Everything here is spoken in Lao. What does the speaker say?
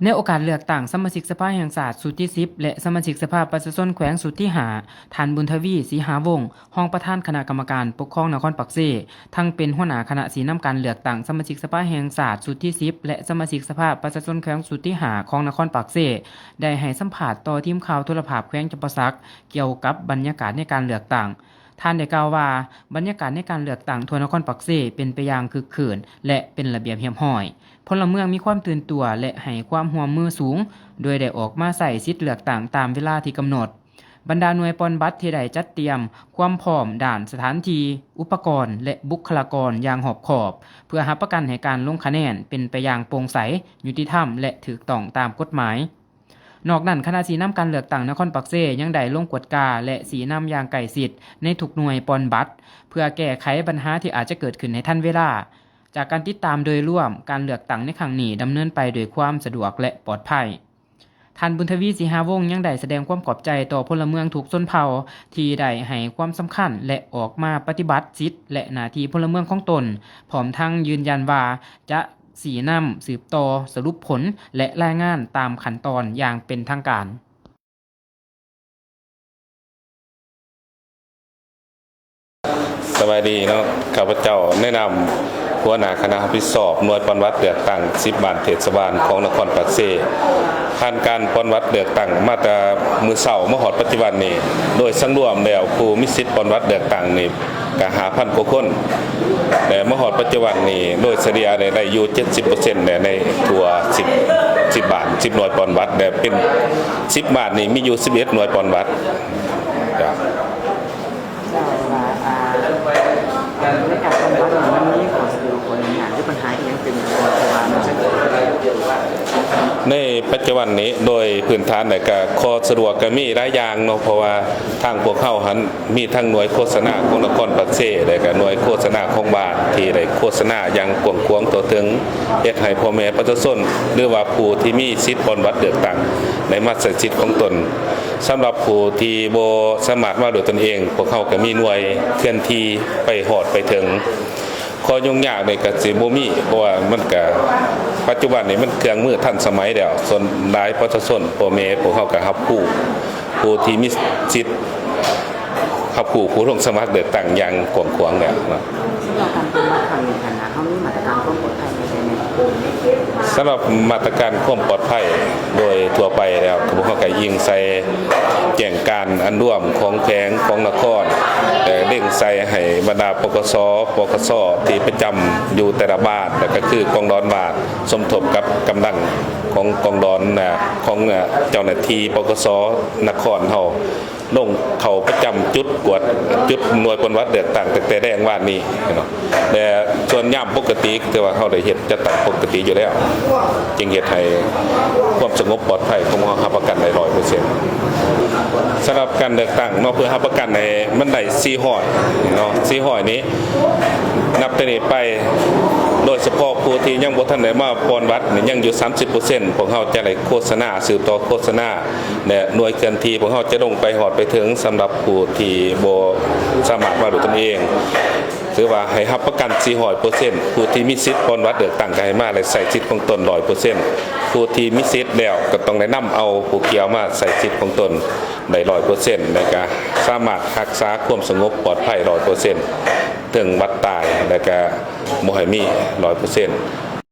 ໃນໂອກາດເລືອກຕັ້ງສະມາຊິກສະພາແຫ່ງຊາດຊຸດທີສິບ ແລະ ສະມາຊິກສະພາປະຊາຊົນແຂວງຊຸດທີຫ້າ, ທ່ານ ບຸນທະວີ ສີຫາວົງ ຮອງປະທານຄະນະກຳມະການປົກຄອງນະຄອນປາກເຊ ທັງເປັນຫົວໜ້າຄະນະຊີ້ນຳການເລືອກຕັ້ງສະມາຊິກສະພາແຫ່ງຊາດຊຸດທີສິບ ແລະ ສະມາຊິກສະພາປະຊາຊົນແຂວງຊຸດທີຫ້າຂອງນະຄອນປາກເຊ ໄດ້ໃຫ້ສຳພາດຕໍ່ທີມຂ່າວໂທລະພາບແຂວງຈຳປາສັກ ກ່ຽວກັບບັນຍາກາດໃນການເລືອກຕັ້ງ. ທ່ານໄດ້ກ່າວວ່າ, ບັນຍາກາດໃນການເລືອກຕັ້ງທົ່ວນະຄອນປາກເຊເປັນໄປຢ່າງຄຶກຄື້ນ ແລະ ເປັນລະບຽບຮຽບຮ້ອຍ. ພົນລະເມືອງມີຄວາມຕື່ນຕົວ ແລະ ໃຫ້ຄວາມຮ່ວມມືສູງ, ໂດຍໄດ້ອອກມາໃຊ້ສິດເລືອກຕັ້ງຕາມເວລາທີ່ກຳນົດ. ບັນດາໜ່ວຍປ່ອນບັດທີ່ໄດ້ຈັດຕຽມຄວາມພ້ອມດ້ານສະຖານທີ່, ອຸປະກອນ ແລະ ບຸກຄະລາກອນຢ່າງຮອບຄອບ, ເພື່ອຮັບປະກັນໃຫ້ການລົງຄະແນນເປັນໄປຢ່າງໂປ່ງໃສ, ຍຸຕິທຳ ແລະ ຖືກຕ້ອງຕາມກົດໝາຍ. ນອກນັ້ນ, ຄະນະຊີ້ນຳການເລືອກຕັ້ງນະຄອນປາກເຊຍັງໄດ້ລົງກວດກາ ແລະ ຊີ້ນຳຢ່າງໃກ້ຊິດໃນທຸກໜ່ວຍປ່ອນບັດ ເພື່ອແກ້ໄຂບັນຫາທີ່ອາດຈະເກີດຂຶ້ນໃຫ້ທັນເວລາ. ຈາກການຕິດຕາມໂດຍລວມ, ການເລືອກຕັ້ງໃນຄັ້ງນີ້ດຳເນີນໄປດ້ວຍຄວາມສະດວກ ແລະ ປອດໄພ. ທ່ານ ບຸນທະວີ ສີຫາວົງ ຍັງໄດ້ສະແດງຄວາມຂອບໃຈຕໍ່ພົນລະເມືອງທຸກຊົນເຜົ່າທີ່ໄດ້ໃຫ້ຄວາມສຳຄັນ ແລະ ອອກມາປະຕິບັດສິດ ແລະ ໜ້າທີ່ພົນລະເມືອງຂອງຕົນ, ພ້ອມທັງຢືນຢັນວ່າຈະ ຊີ້ນຳ, ສືບຕໍ່, ສະຫຼຸບຜົນ ແລະ ລາຍງານຕາມຂັ້ນຕອນຢ່າງເປັນທາງການ. ສະບາຍດີເນາະ, ຂ້າພະເຈົ້າໃນນາມຫົວໜ້າຄະນະຮັບຜິດຊອບໜ່ວຍປ່ອນບັດເລືອກຕັ້ງສິບບ້ານເທດສະບານຂອງນະຄອນປາກເຊ ຜ່ານການປ່ອນບັດເລືອກຕັ້ງມາແຕ່ມື້ເຊົ້າມາຮອດປັດຈຸບັນນີ້, ໂດຍສັງລວມແລ້ວຜູ້ມີສິດປ່ອນບັດເລືອກຕັ້ງນີ້ ກະຫ້າພັນກວ່າຄົນ ແລະ ມາຮອດປັດຈຸບັນນີ້ ໂດຍສະເລ່ຍໄດ້ ໄດ້ຢູ່ເຈັດສິບເປີເຊັນແຫຼະ ໃນທົ່ວສິບ ສິບບ້ານ ສິບໜ່ວຍປ່ອນບັດ ແລະ ເປັນສິບບ້ານນີ້ມີຢູ່ສິບເອັດໜ່ວຍປ່ອນບັດ. ເຈົ້າ ເຈົ້າວ່າ ອ່າ ໃນການປ່ອນບັດນີ້ມັນມີຂໍ້ສະເໜີ ຂໍ້ຫຍັງ ຫຼື ບັນຫາອີ່ຫຍັງເປັນບໍ່ ເພາະວ່າມັນ ໃນປັດຈຸບັນນີ້ ໂດຍພື້ນຖານແລ້ວກະຂໍ້ສະດວກກະມີຫຼາຍຢ່າງເນາະ ເພາະວ່າທາງພວກເຮົາຫັ້ນ ມີທັງໜ່ວຍໂຄສະນາຂອງນະຄອນປາກເຊ ແລະກະໜ່ວຍໂຄສະນາຂອງບ້ານ ທີ່ໄດ້ໂຄສະນາຢ່າງກວ້າງຂວາງທົ່ວເຖິງ, ເຮັດໃຫ້ພໍ່ແມ່ປະຊາຊົນ ຫຼືວ່າຜູ້ທີ່ມີສິດປ່ອນບັດເລືອກຕັ້ງ ໄດ້ມາໃຊ້ສິດຂອງຕົນ. ສຳລັບຜູ້ທີ່ບໍ່ສາມາດມາດ້ວຍຕົນເອງ, ພວກເຮົາກະມີໜ່ວຍເຄື່ອນທີ່ໄປຮອດໄປເຖິງ. ຂໍ້ຫຍຸ້ງຍາກນີ້ກະຊິບໍ່ມີ, ເພາະວ່າມັນກະ ປັດຈຸບັນນີ້ມັນເຄື່ອງມືທັນສະໄໝແລ້ວ, ສ່ວນຫຼາຍປະຊາຊົນ ພໍ່ແມ່ພວກເຮົາກະຮັບຮູ້ ຜູ້ທີ່ມີສິດຮັບຮູ້ຜູ້ລົງສະໝັກເລືອກຕັ້ງຢ່າງກວ້າງຂວາງແລ້ວເນາະ. ສຳລັບການປົນບັດຄັ້ງນີ້ຫັ້ນນະ ເຮົາມີມາດຕະການຄວາມປອດໄພແນວໃດແດ່? ສຳລັບມາດຕະການຄວາມປອດໄພໂດຍທົ່ວໄປແລ້ວ ພວກເຮົາກະອີງໃສ່ແຈ້ງການອັນລວມຂອງແຂວງ ຂອງນະຄອນ ແລະ ເລັ່ງໃສ່ໃຫ້ບັນດາ ປກສ ປກສ ທີ່ປະຈຳຢູ່ແຕ່ລະບ້ານ ແລະ ກະຄືກອງດອນບ້ານ ສົມທົບກັບກຳລັງຂອງກອງດອນ ຂອງເຈົ້າໜ້າທີ່ ປກສ ນະຄອນເຮົາ ລົງເຂົ້າປະຈຳຈຸດກວດ ຈຸດໜ່ວຍປ່ອນບັດເລືອກຕັ້ງ ຕັ້ງແຕ່ແລງວານນີ້ເນາະ ແລະ ສ່ວນຍາມປົກກະຕິ ຖືວ່າເຮົາໄດ້ເຮັດຈັດຕັ້ງປົກກະຕິຢູ່ແລ້ວ ຈຶ່ງເຮັດໃຫ້ຄວາມສະຫງົບປອດໄພຂອງເຮົາຮັບປະກັນໄດ້ຮ້ອຍເປີເຊັນ. ສຳລັບການເລືອກຕັ້ງເນາະ ເພື່ອຮັບປະກັນໃຫ້ມັນໄດ້ສີ່ຮ້ອຍເນາະ ສີ່ຮ້ອຍນີ້ ນັບແຕ່ນີ້ໄປ ໂດຍສະເພາະຜູ້ທີ່ຍັງບໍ່ທັນໄດ້ມາປ່ອນບັດນີ້ ຍັງຢູ່ສາມສິບເປີເຊັນ ພວກເຮົາຈະໄດ້ໂຄສະນາ ສືບຕໍ່ໂຄສະນາ ແລະ ໜ່ວຍເຄື່ອນທີ່ພວກເຮົາຈະລົງໄປຮອດໄປເຖິງ ສຳລັບຜູ້ທີ່ບໍ່ສາມາດມາດ້ວຍຕົນເອງ ຖືວ່າໃຫ້ຮັບປະກັນສີ່ຮ້ອຍເປີເຊັນ ຜູ້ທີ່ມີສິດປ່ອນບັດເລືອກຕັ້ງກະໃຫ້ມາ ແລະ ໃຊ້ສິດຂອງຕົນຮ້ອຍເປີເຊັນ ຜູ້ທີ່ມີສິດແລ້ວກະຕ້ອງໄດ້ນຳເອົາຜູ້ກ່ຽວມາໃຊ້ສິດຂອງຕົນໄດ້ຮ້ອຍເປີເຊັນ ແລະ ກະສາມາດຮັກສາຄວາມສະຫງົບປອດໄພຮ້ອຍເປີເຊັນ ເຖິງບັດຕາຍ ແລະ ກະ ບໍ່ໃຫ້ມີຮ້ອຍເປີເຊັນ